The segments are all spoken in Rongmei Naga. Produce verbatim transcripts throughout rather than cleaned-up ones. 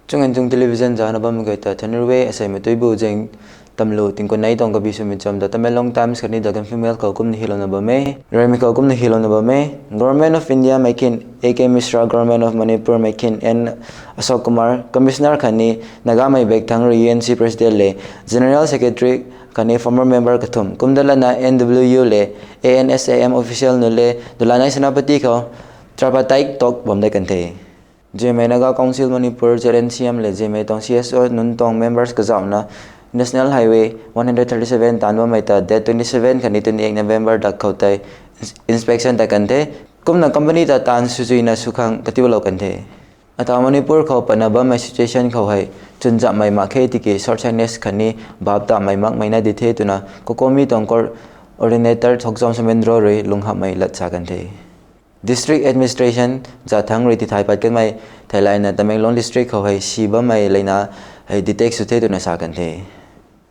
Chung and Chung Television zana bammei guay ta thank you e. Asei mei tuibu zeng tamlu tingkunei tuang kabi swmei cham ta Tamenglong Times khatni The Gaanphiu Mail khou kumna hilouna bam e. Reymei khou kumna hilouna bam e. Government of India mei khin, A K Mishra, Government of Manipur mei khin, N Ashok Kumar, Commissioner khatni Nagamei bek thangc rui U N C President le General Secretary khatni former member kathumh kumdatlana N W U le A N S A M official nunc le dulanei Senapati khou tripartite talk bam de kan the. Zimei Naga Council Manipur, Z N C M le Zimei tuang C S O nunc tuang members kazauhna National Highway one hundred thirty-seven taanv bammei ta date twenty-seven khatni twenty-eight November dak khou tei ins-, inspection ta kan the. Kumna company ta taanv swchuina sw khang katiulou kan the. Ata Manipur khou patna bammei situation khou hei chwnzamhmei mak khe tiki short sighted khatni bap tamei makmei na di the twna COCOMI tuang coordinator Thokchom Somendro rui lunghamhmei lat sa kan the. District administration zat thangc rui tithai pat kanmei theilayna Tamenglong district khou hei si bammei leina hei detect sw the twna sa kan the.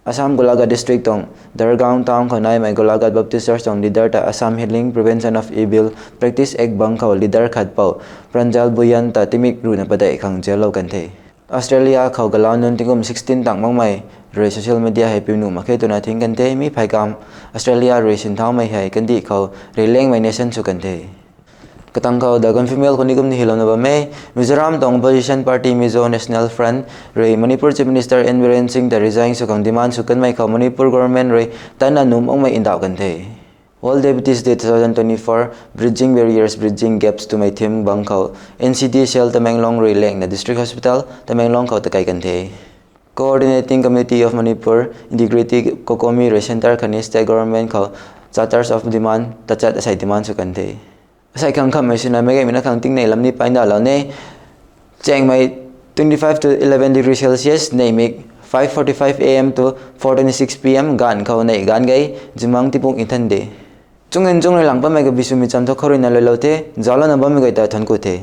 Assam Golaghat district tuang Dargaon town khou naimei Golaghat Baptist Church tuang leader ta Assam Healing Prevention of Evil Practice Act bang khou leader khat pou Pranjal Bhuyan ta timik ruhna padeih khang jail lou kan the. Australia khou galau nunc tingkum sixteen tang makmei rui social media hei piu nuh mak khe twna thing kan the. Mi phey kam Australia rui sinthaumei hei kandih khou rui lengmei nation sw kan the. Katang khou The Gaanphiu Mail khou ni kumna hilouna bam e. Mizoram tuang opposition party Mizo National Front rui Manipur Chief Minister N Biren Singh ta resign sw khang demand sw kanmei khou Manipur government rui tanna nuh makmei ndauh kan the. World Diabetes Day two thousand twenty-four, Bridging Barriers, Bridging Gaps twmei theme bang khou N C D cell Tamenglong rui lengna District Hospital Tamenglong khou takai kan the. Coordinating Committee of Manipur Integrity COCOMI rui centre khatni state government khou charters of demand tachat asei demand sw kan the. Asei khang khamhmei swna meic gaymei na khang tingnei lam ni paindalou ne. Chaengmei twenty-five to eleven degree Celsius, neihmik five forty-five A M to four twenty-six P M gaanv khou neih gaanv gei zimang tipuk nthan de. Chung and Chung rui lang patmei kabi swmei cham thu khou ruina luilou the. Zauclouna bammei guay ta thank you the.